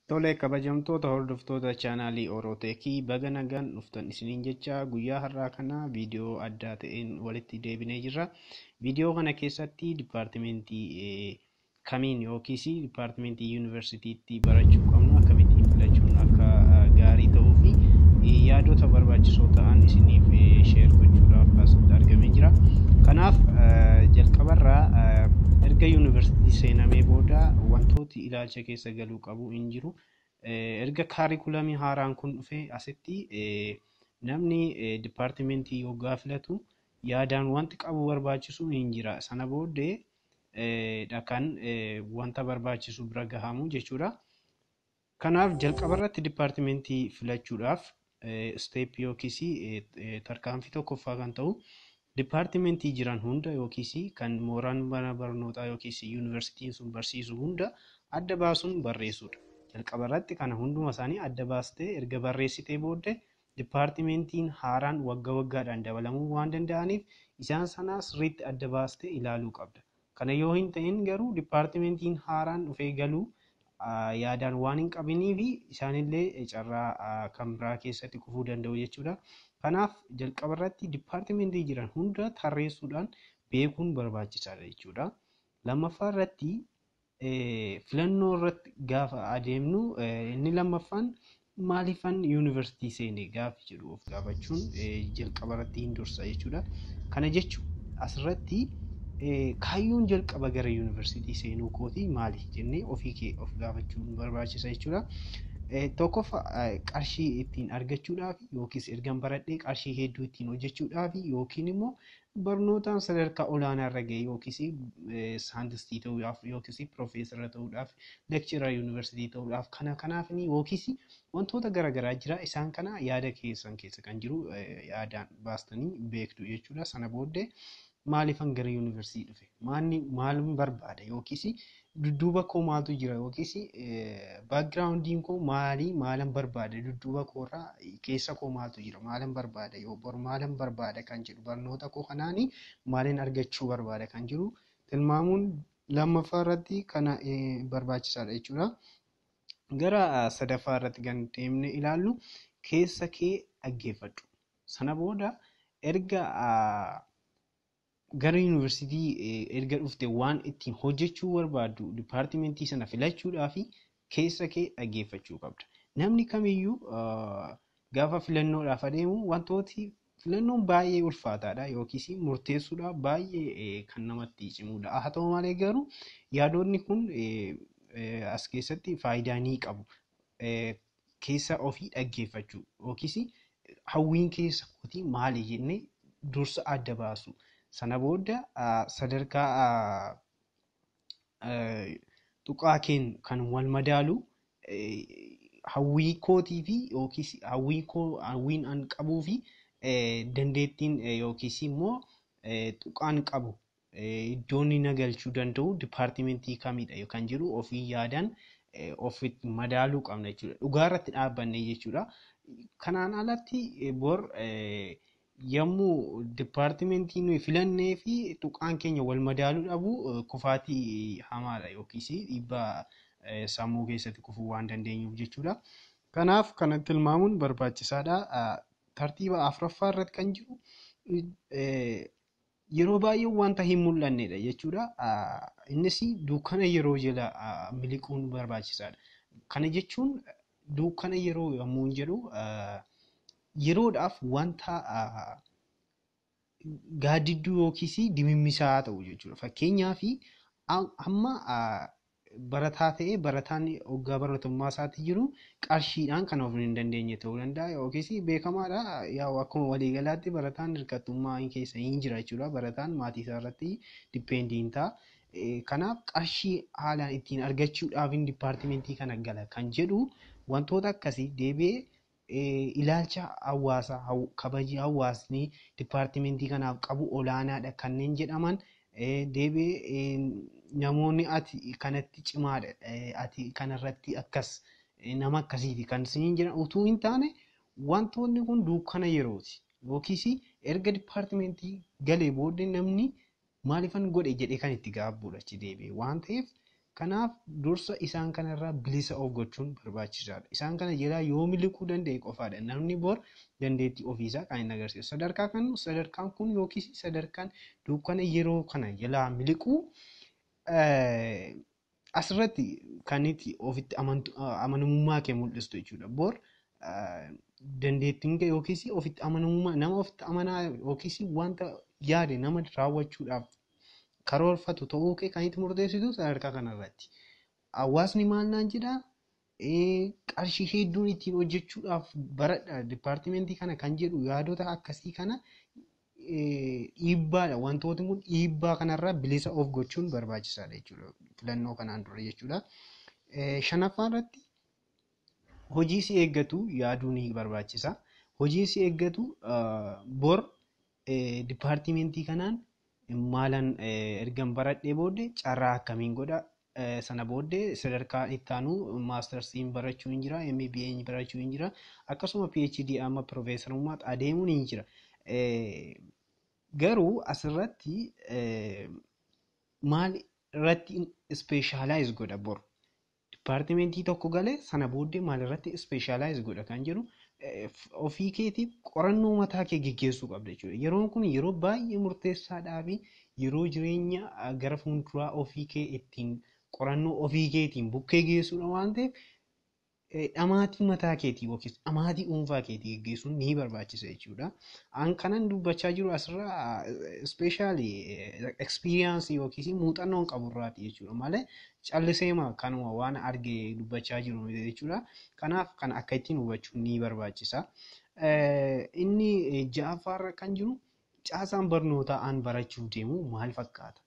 Tole, kabajamtoota hordoftoota chaanaalii Orooteekii, baga nagaan dhuftan isiniin jecha. Guyyaa har'aa kana viidiyoo addaa ta'een walitti deebinee jirra. Viidiyoo kana keessatti dipaartimentii kamiin yookiis dipaartimentii yuunivarsiitiitti barachuu qabnu akkamittiin filachuun akka gaarii ta'uu fi yaadota barbaachisoo ta'an isiniif share gochuudhaaf asitti argamee jira. Kanaaf jalqabarraa erga yuunivarsiitii seenamee booda wantooti ilaalcha keessa galuu qabu hin jiru. Erga kaarikulamii haaraan kun dhufee asitti namni dipaartimentii yoggaa filatu yaadaan wanti qabu barbaachisu hin jira. Sana booddee kan wanta barbaachisu bira gahamu jechuudha. Kanaaf jalqabarratti dipaartimentii filachuudhaaf step yookiis tarkaanfii tokkoffaa kan ta'u dipaartimentii jiran hunda yookiis kan mooraan mana barnootaa yookiis yuunivarsiitiin sun barsiisu hunda adda baasuun barreessuudha. Jalqabarratti kana hunduma isaanii adda baastee erga barreessitee booddee, dipaartimentiin haaraan waggaa waggaadhaan dabalamuu waan danda'aniif isaan sana sirriitti adda baastee ilaaluu qabda. Kana yoo hin ta'in garuu dipaartimentiin haaraan dhufee galuu yaadaan waan hin qabinii fi isaanillee carraa kan biraa keessatti kufuu danda'u jechuudha. Kanaaf jalqabarratti dipaartimentii jiran hunda tarreessuudhaan beekuun barbaachisaadha jechuudha. Lammaffaa irratti, filannoo irratti gaafa adeemnu, inni lammaffaan maaliifan yuunivarsiitii seene gaafi jedhu of gaafachuun jalqaba irratti hin dursa jechuudha. Kana jechuun asirratti kaayyoon jalqaba gara yuunivarsiitii seenuu kootii maali jennee ofii kee of gaafachuun barbaachisa jechuudha. Tokkoffaa, qarshii ittiin argachuudhaaf yookiis ergan baradhee qarshii hedduu ittiin hojjechuudhaaf, yookiin immoo barnootaan sadarkaa olaanaa irra ga'e yookiis saayintistii ta'uudhaaf yookiis piroofeesara ta'uudhaaf, lecturer yuunivarsiitii ta'uudhaaf, kana kanaaf yookiis wantoota garaagaraa jira. Isaan kana yaada keessan keessa kan jiru yaadaan baastanii beektu jechuudha. Sana booddee maaliifan gara yuunivarsiitii dhufe? Maanni maalin barbaada? Yookiis dudduuba koo maaltu jira? Yookiis backgroundiin koo maali? Maalan barbaada? Dudduuba koorraa keessa koo maaltu jira? Maalan barbaada? Yoo bor maalan barbaada kan jedhu, barnoota koo kanaani maalin argachuu barbaada kan jiru tilmaamuun lammaffaa irratti kana barbaachisaadha jechuudha. Gara sadaffaa irratti kan deemne ilaallu, keessa kee dhaggeeffadhu. Sana booda erga gara yuunivarsiitii erga dhufte waan ittiin hojjechuu barbaaddu dipaartimentii sana filachuudhaa fi keessa kee dhaggeeffachuu qabda. Namni kamiyyuu gaafa filannoodhaaf adeemu wantooti filannoon baay'ee ulfaataadha yookiis murteessuudhaaf baay'ee kan namatti cimudha. Haa ta'u malee garuu yaadonni kun as keessatti faayidaa ni qabu. Keessa ofii dhaggeeffachuu yookiis hawwiin keessa kootii maali jennee dursa adda baasu. Sana booda sadarkaa tuqaa keen kan wal madaalu hawwii kootii fi yookiis hawwii koo, hawwiin an qabuu fi dandeettiin yookiis immoo tuqaan qabu iddoon na galchuu danda'u dipaartimentii kamidha kan jedhu ofii yaadaan ofitti madaaluu qabna jechuudha. Dhugaa irratti dhaabbanne jechuudha. Kanaan alatti bor yommuu dipaartimentii nuyi filannee fi tuqaan keenya wal madaaluu dhabu kufaatii hamaadha yookiis dhiibbaa sammuu keessatti kufuu waan dandeenyuuf jechuudha. Kanaaf kana tilmaamuun barbaachisaadha. Tartiiba afuraffaa irratti kan jiru yeroo baay'ee wanta hin mul'annedha jechuudha. Innis dukkana yeroo jala miliquun barbaachisaadha. Kana jechuun dukkana yeroo yommuu jedhu yeroodhaaf wanta gaaddidduu yookiis dimimmisaa ta'u jechuudha. Fakkeenyaaf, amma barataa ta'ee barataan waggaa baratummaa isaatti jiru qarshiidhaan kan of hin dandeenye ta'uu danda'a yookiis beekamaadha. Yaa'u akkuma waliigalaatti barataan hirkattummaa keessa hin jira jechuudha. Barataan maatii isaa irratti depend hin ta'a. Kanaaf qarshii haalaan ittiin argachuudhaaf dipaartimentii kana gala kan jedhu, wantoota akkasii, deebi'ee ilaalcha hawaasaa, kabaji hawaasni dipaartimentii kanaaf qabu olaanaadha kanneen jedhaman, deebi'ee namoonni ati kanatti cimaadha, ati kanarratti akkas nama akkasiiti kan isiniin jedhan utuu hin taane, wantoonni kun dukkana yerooti yookiis erga dipaartimentii galee booddee namni maaliifan godhe jedhee kan itti gaabbuudha achi deebi'e waan ta'eef. Kanaaf dursa isaan kanarraa bilisa of gochuun barbaachisaadha. Isaan kana jalaa yoo miliquu danda'e qofaadha namni bor dandeettii ofiisaa kan inni agarsiisu. Sadarkaa kan sadarkaan kun yookiis sadarkaan dukkana yeroo kana jalaa miliquu asirratti kan itti ofitti amanamummaa kee mul'istu jechuudha. Bor dandeettiin kee yookiis ofitti amanamummaa nama ofitti amanaa yookiis wanta yaade nama raawwachuudhaaf karoorfatu ta'uu kee kan itti murteessitu sadarkaa kanarratti. Hawaasni maal naan jedhaa? Qarshii hedduun ittiin hojjechuudhaaf baradha dipaartimentii kana kan jedhu yaadota akkasii kana dhiibbaadha. Wantootni kun dhiibbaa kanarraa bilisa of gochuun barbaachisaadha jechuudha. Filannoo kanaan dura jechuudha. Shanaffaa irratti hojii si eeggatu yaaduu ni barbaachisa. Hojii si eeggatu bor dipaartimentii kanaan maalan ergan baradhee booddee carraa akkamiin godha, sana booddee sadarkaa itti aanu maastarsiin barachuu hin jira, MBA barachuu hin jira, akkasuma PhD amma piroofeesarummaatti adeemuun hin jira. Garuu asirratti maal irratti specialize godha, bor dipaartimentii tokko galee sana booddee maal irratti specialize godha kan jedhu ofii keetiif qorannoo mataa kee geggeessuu qabda jechuudha. Yeroon kun yeroo baay'ee murteessaadhaa fi yeroo jireenya gara fuulduraa ofii kee ittiin qorannoo ofii keetiin bukkee geessuudha waan ta'eef, dhamaatii mataa keetii yookiis dhamaatii dhuunfaa keetii geggeessuun ni barbaachisa jechuudha. An kanan dubbachaa jiru asirraa specially experience yookiis muuxannoon qaburraati jechuudha malee calliseema kanuma waan arge dubbachaa jiru jechuudha. Kanaaf kan akka ittiin hubachuun ni barbaachisa. Inni ja'affaarra kan jiru, caasaan barnootaa an barachuuf deemu maal fakkaata?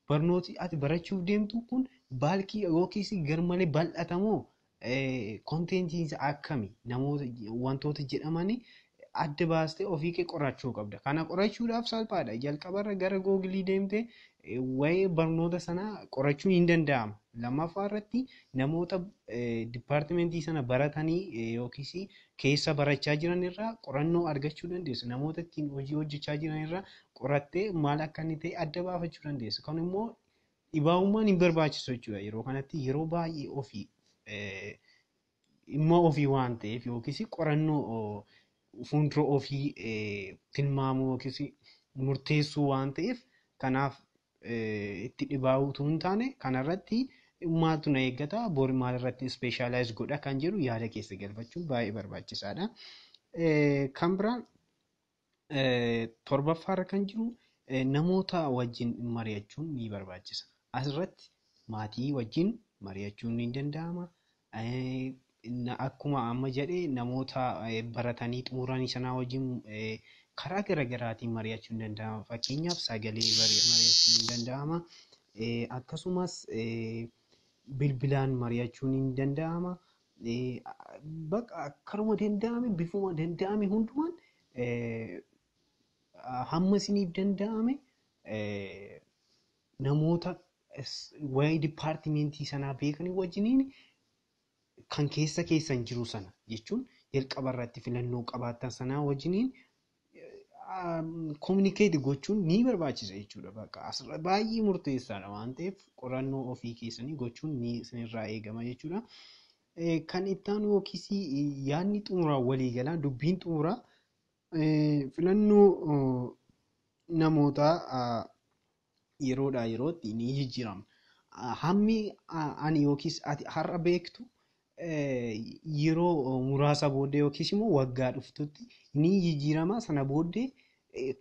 Barnooti ati barachuuf deemtu kun bulky yookiis garmalee bal'atamoo, contentiin isaa akkami, namoota wantoota jedhamanii adda baastee ofii kee qorachuu qabda. Kana qorachuudhaaf salphaadha. Jalqabarra gara Googilii deemtee waa'ee barnoota sanaa qorachuun hin danda'ama. Lammaffaa irratti namoota dipaartimentii sana baratanii yookiis keessa barachaa jiran irraa qorannoo argachuu dandeessa. Namoota ittiin hojii hojjechaa jiran irraa qorattee maal akka inni ta'e adda baafachuu dandeessa. Kun immoo dhibaa'ummaan hin barbaachisu jechuudha. Yeroo kanatti yeroo baay'ee ofii dhimma ofii waan ta'eef yookiis qorannoo fuuldura ofii tilmaamuu yookiis murteessuu waan ta'eef, kanaaf itti dhibaa'uu utuu hin taane, kanarratti maaltu na eeggata, bor maalirratti specialize godha kan jedhu yaada keessa galfachuun baay'ee barbaachisaadha. Kan biraan torbaffaarra kan jiru, namoota wajjin mari'achuun ni barbaachisa. Asirratti maatii wajjin mari'achuun ni danda'ama. Akkuma amma jedhe namoota baratanii xumuranii sanaa wajjin karaa garaagaraatiin mari'achuun ni danda'ama. Fakkeenyaaf sagalee mari'achuun ni danda'ama. Akkasumas bilbilaan mari'achuun ni danda'ama. Bakka karuma danda'ame, bifuma danda'ame hundumaan, hamma isiniif danda'ame namoota waa'ee dipaartimentii sanaa beekanii wajjiniin, kan keessa keessan jiru sana jechuun jalqaba irratti filannoo qabaattan sanaa wajjiniin communicate gochuun ni barbaachisa jechuudha. Bakka asirra baay'ee murteessaadha waan ta'eef, qorannoo ofii keessanii gochuun ni isinirraa eegama jechuudha. Kan itti aanu yookiis yaadni xumuraa, waliigalaa dubbiin xumuraa, filannoo namootaa yeroodhaa yerootti ni jijjiirama. Hammi ani yookiis ati har'a beektu yeroo muraasa booddee yookiis immoo waggaa dhuftutti ni jijjiirama. Sana booddee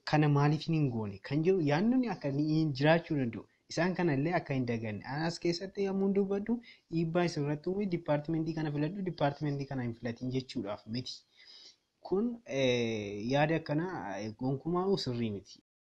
kana maaliif hin goone kan jedhu yaadni akka jiraachuu danda'u. Isaan kanallee akka hin daganne. As keessatti yommuu dubbadhu dhiibbaa isinirratti uume, dipaartimentii kana filadhu, dipaartimentii kana hin filatin jechuudhaaf miti. Kun yaada akkanaa gonkumaa sirrii miti.